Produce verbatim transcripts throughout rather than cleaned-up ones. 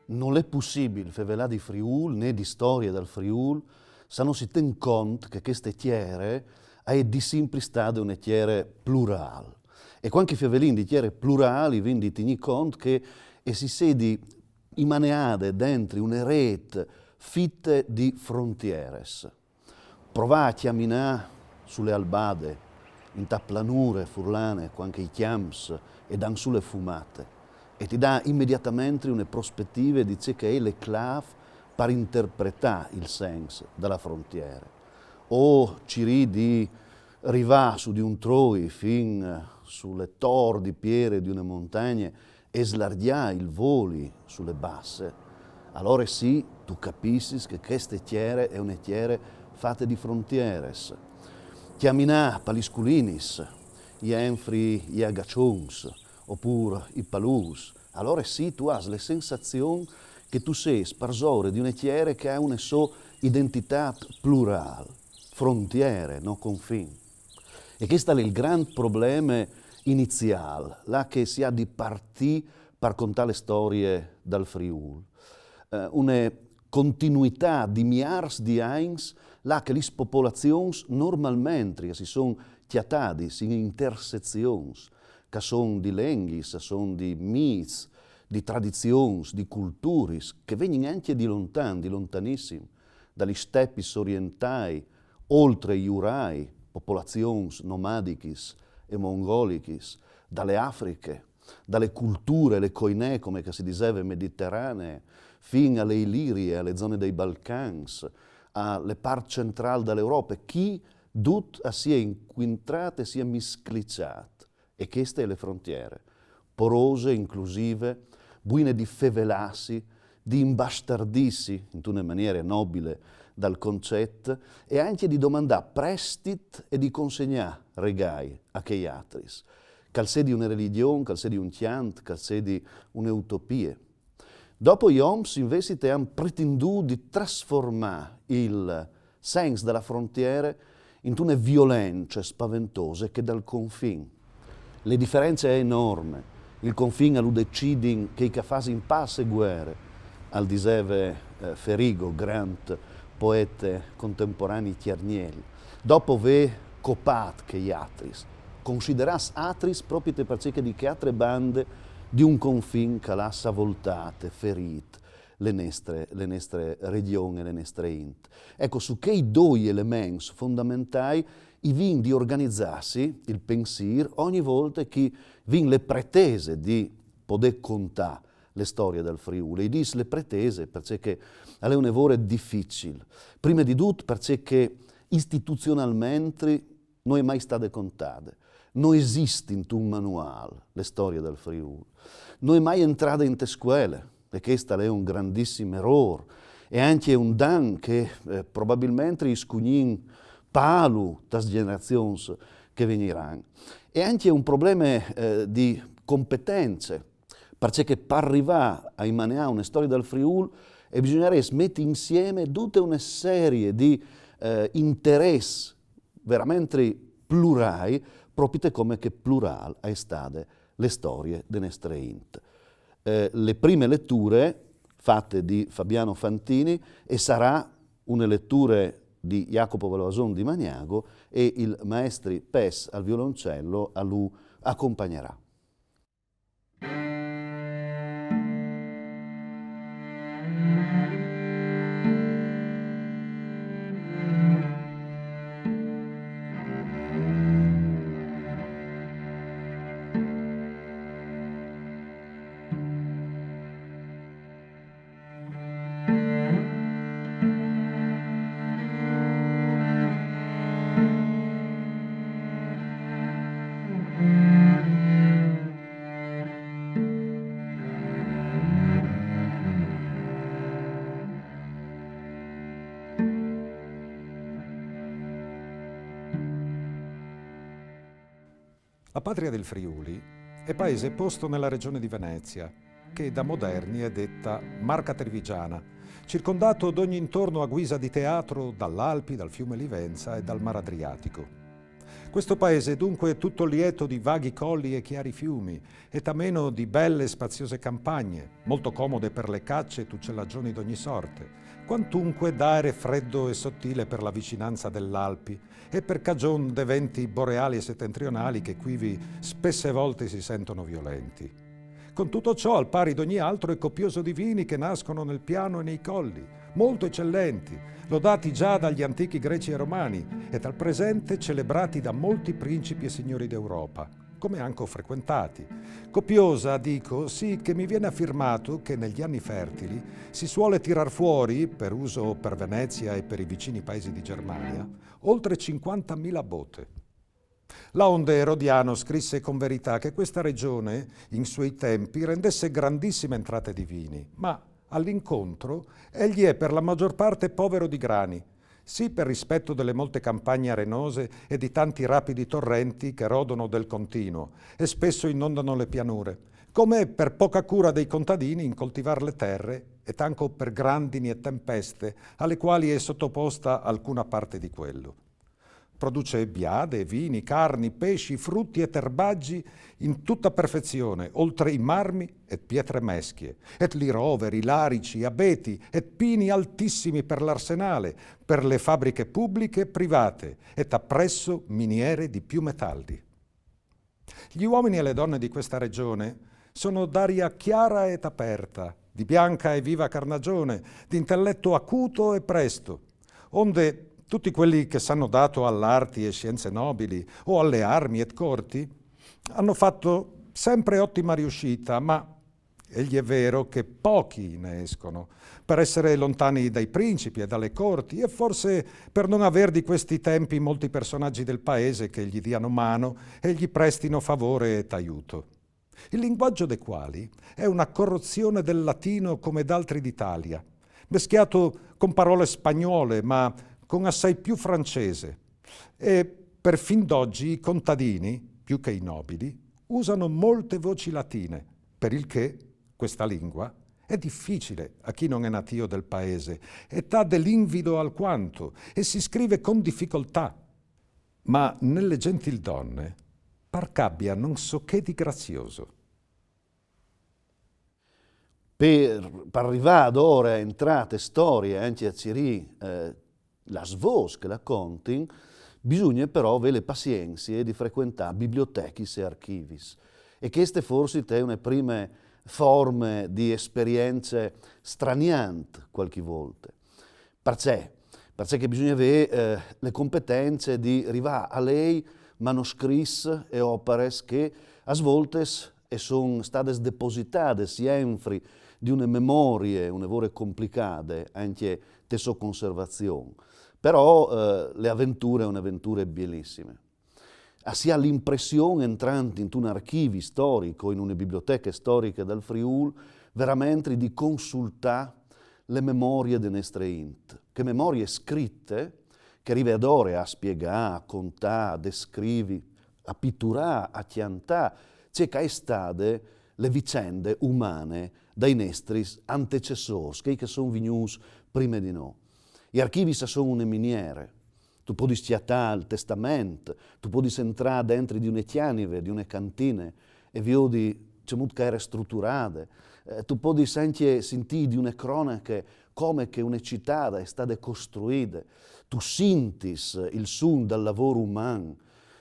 Nol è pussibil fevelâ di Friûl, né di storie dal Friûl, se no si ten cont che cheste tiere e je di simpri stade une tiere plurâl. E cuant che i fevelìn di tiere plurâl, i vin di tignî cont che e si sedi imaneade dentri une rêt fite di frontieris. Provâ a cjaminâ su le albade, inte planure furlane, cuant che i cjamps e dan sù le fumate, e ti dà imediatamentri une prospetive di ce che e je le clâf par interpretâ il sens de frontiere. O cirî di rivâ su di un troi fin su le tor di piere di une montagne e slargjâ il voli su le basse, alore sì, tu capissis che cheste tiere e je une tiere fate di frontieris. Cjaminâ pa lis culinis, jenfri i agaçons, opûr i palûs, alore sì, tu âs le sensazion che tu sês parsore di une tiere che e à une sô identitât plurâl, frontiere, no confin. E chest al è il grant probleme iniziâl, là che si à di partî par contâ le storie dal Friûl. Eh, une continuitât di miârs di agns, là che lis popolazions normalmentri a si son cjatadis in intersezions, ch'a son di lenghis, a son di mîts, di tradizions, di culturis, che vegnin ancje di lontan, di lontanissim, da lis stepis orientâi, oltri i Urai, popolazions nomadichis e mongolichis, da le Afriche, da le culture, le koinè, come che si diseve, mediterranee, fin a le Ilirie, a le zone dai Balcans, a le part centrâl da l'Europe, chi dut a si è incuintrât e si è miscliçât. E cheste e je le frontiere, porose, inclusive, buine di fevelâsi, di imbastardîsi, intune maniere nobile, dal concet, e ancje di domandâ prestit e di consegnâ regâi a chei altris, ch'al sedi une religjon, ch'al sedi un cjant, ch'al sedi une utopie. Dopo i oms invezit a àn pretindût di trasformâ il sens de frontiere intune violence spaventose che dal confin. Le diference e je enorme. Il confin a lu decidin chei ch'a fasin pâs e guere, al diseve, eh, Ferigo, grant poete contemporani cjargnel. Dopo vê copât chei altris, considerâts altris propite parcè che di chê altre bande di un confin ch'al à savoltât e ferît le nestre, le nestre regjon e le nestre int. Eco, su chei doi elements fondamentâi i vin di organizâsi il pensîr ogni volte che i vin le pretese di podê contâ le storie dal Friûl. E i dîs le pretese parcè che al è une vore dificil. Prime di dut parcè che istituzionalmentri no je mai stade contade. No esist intun manuâl le storie dal Friûl. No je mai entrade inte scuele, e chest al è un grandissim erôr, e ancje un dan che, eh, probabilmentri i scugnìn pâlu tas gjenerazions che vegniran. E ancje un probleme, eh, di competence, parcè che par rivâ a imaneâ une storie dal Friûl e bisugnarès meti insieme dute une serie di, eh, interès verementri plurâi, propite come che plurâl e je stade le storie de nestre int. Eh, le prime leture fate di Fabiano Fantini e sarà une leture di Jacopo Valvason di Maniago e il maestri Pes al violoncello a lu acompagnarà. La patria del Friuli è paese posto nella regione di Venezia, che da moderni è detta Marca Trevigiana, circondato d'ogni intorno a guisa di teatro dall'Alpi, dal fiume Livenza e dal mar Adriatico. Questo paese dunque è tutto lieto di vaghi colli e chiari fiumi, e ameno di belle e spaziose campagne, molto comode per le cacce e uccellagioni d'ogni sorte, quantunque d'aere freddo e sottile per la vicinanza dell'Alpi e per cagion de venti boreali e settentrionali che quivi spesse volte si sentono violenti. Con tutto ciò, al pari d'ogni altro, è copioso di vini che nascono nel piano e nei colli, molto eccellenti, lodati già dagli antichi greci e romani e dal presente celebrati da molti principi e signori d'Europa, come anche frequentati. Copiosa, dico, sì che mi viene affirmato che negli anni fertili si suole tirar fuori, per uso per Venezia e per i vicini paesi di Germania, oltre cinquantamila bote. Laonde Erodiano scrisse con verità che questa regione, in suoi tempi, rendesse grandissime entrate di vini, ma all'incontro egli è per la maggior parte povero di grani, sì per rispetto delle molte campagne arenose e di tanti rapidi torrenti che rodono del continuo e spesso inondano le pianure, come per poca cura dei contadini in coltivar le terre e tanco per grandini e tempeste alle quali è sottoposta alcuna parte di quello. Produce biade, vini, carni, pesci, frutti et erbaggi in tutta perfezione, oltre i marmi et pietre meschie, et li roveri, larici, abeti, et pini altissimi per l'arsenale, per le fabbriche pubbliche e private, et appresso miniere di più metalli. Gli uomini e le donne di questa regione sono d'aria chiara et aperta, di bianca e viva carnagione, d'intelletto acuto e presto, onde tutti quelli che s'hanno dato all'arti e scienze nobili o alle armi et corti hanno fatto sempre ottima riuscita, ma egli è vero che pochi ne escono, per essere lontani dai principi e dalle corti, e forse per non aver di questi tempi molti personaggi del paese che gli diano mano e gli prestino favore et aiuto. Il linguaggio de quali è una corruzione del latino come d'altri d'Italia, meschiato con parole spagnole, ma con assai più francese. E perfin d'oggi i contadini, più che i nobili, usano molte voci latine, per il che questa lingua è difficile a chi non è natio del paese, et ha de l'invido alquanto, e si scrive con difficoltà. Ma nelle gentildonne par ch'abbia non so che di grazioso. Per, per rivâ adore a entrâ te storie, ancje a cirî eh, las vôs che la contin, bisugne però vê le pazienzie di frecuentâ bibliotechis e archivis. E cheste forsit e je une prime forme di esperience straniant cualchi volte. Parcè? Parcè che bisugne vê eh, le competence di rivâ a lei manoscrits e operis che a voltis e son stadis depositadis jenfri di une memorie une vore complicade, ancje te sô conservazion. Però eh, le aventure e je une aventure bielissime. A si à l'impression, entrant intun archivi storic o in une biblioteche storiche dal Friûl, verementri di consultâ le memorie de nestre int, chê memorie scrite che e rive adore a spiegâ, a contâ, a descrivi, a piturâ, a cjantâ ce che e je stade le vicende umane dai nestris antecessôrs, chei che a son vignûts prime di nô. I archivis a son une miniere. Tu podis cjatâ il testament, tu podis entrâ dentri di une cjanive, di une cantine e viodi cemût che e jere struturade. Eh, tu podis ancje sintî di une cronache come che une citade e je stade costruide. Tu sintis il sun dal lavôr uman.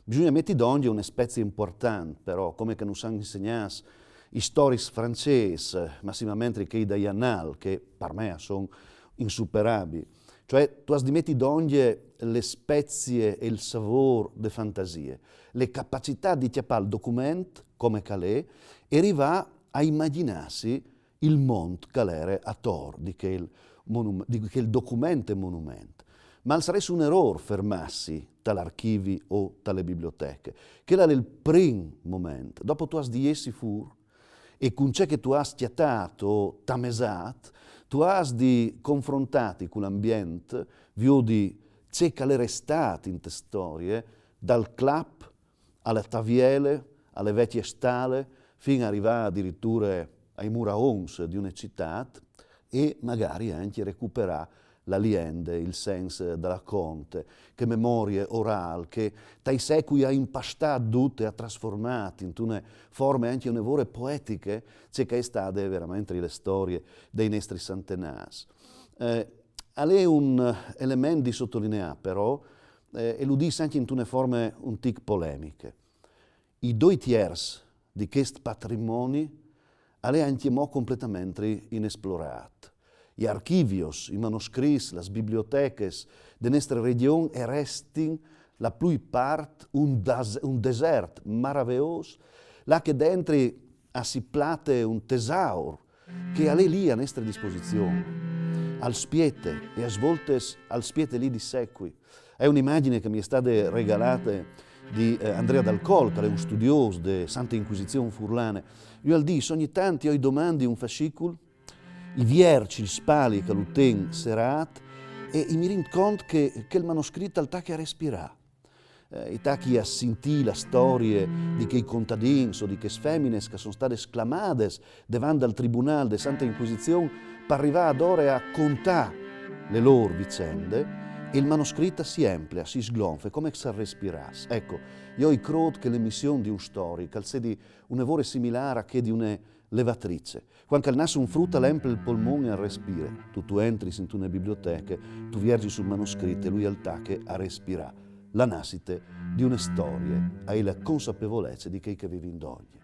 Bisugne meti dongje une spezie impuartant, però, come che nus àn insegnât i storics francês, massimamentri chei dai Annales, che par me a son insuperabii. Cioè, tu âs di meti dongje le spezie e il savôr de fantasie, le capacitât di cjapâ il document come che al è e rivâ a imagjinâsi il mont che al jere ator di chel, monum- di chel document e monument. Ma al sarès un erôr fermâsi tal archivi o ta le biblioteche. Chel al è il prin moment. Dopo tu âs di jessi fûr e cun ce che tu âs cjatât o tamesât, tu âs di confrontâti cul ambient, viodi ce che al è restât inte storie, dal clap a la taviele, a le vecje stale, fin a rivâ adiriture ai muraons di une citât e magari ancje recuperâ la liende, il sens da la conte, chê memorie orâl che tai secui e à impastât dut e à trasformât intune forme ancje une vore poetiche ce che e je stade verementri la storie dai nestris antenâts. Eh, al è un element di sotlineâ, però, eh, e lu dîs ancje intune forme un tic polemiche. I doi tierçs di chest patrimoni al è ancjemò completament inesplorât. I archivis, i manoscrits, las bibliotechis de nestre regjon e restin la plui part un, das- un desert maraveôs, là che dentri a si plate un tesaur che al è li a nestre disposizion, al spiete e a voltis al spiete li di secui. E je une imagjine che mi è stade regalade di, eh, Andrea Dal Col, che al è un studiôs de Sante Incuisizion furlane. Lu al dîs: ogni tant jo i domandi un fascicul, i vierç il spali che lu ten serât, e i mi rind cont che chel manoscrit al tache a respirâ. Eh, i tachi a sintî la storie di chei contadins o di chês feminis che a son stadis clamadis devant dal tribunâl de Sante Incuisizion par rivâ adore a contâ la lôr vicende, e il manoscrit si emple, si sglonfe, come se al respiràs. Eco, jo i crôt che la mission di un storic al sedi une vore similâr a chê di une levatrice. Cuant che al nas un frut, al emple il polmon e al respire. Tu, tu entris intune biblioteche, tu vierzis un manoscrit e lui al tache a respirâ. La nassite di une storie, e je la consapevolece di chei che a vivin dongje.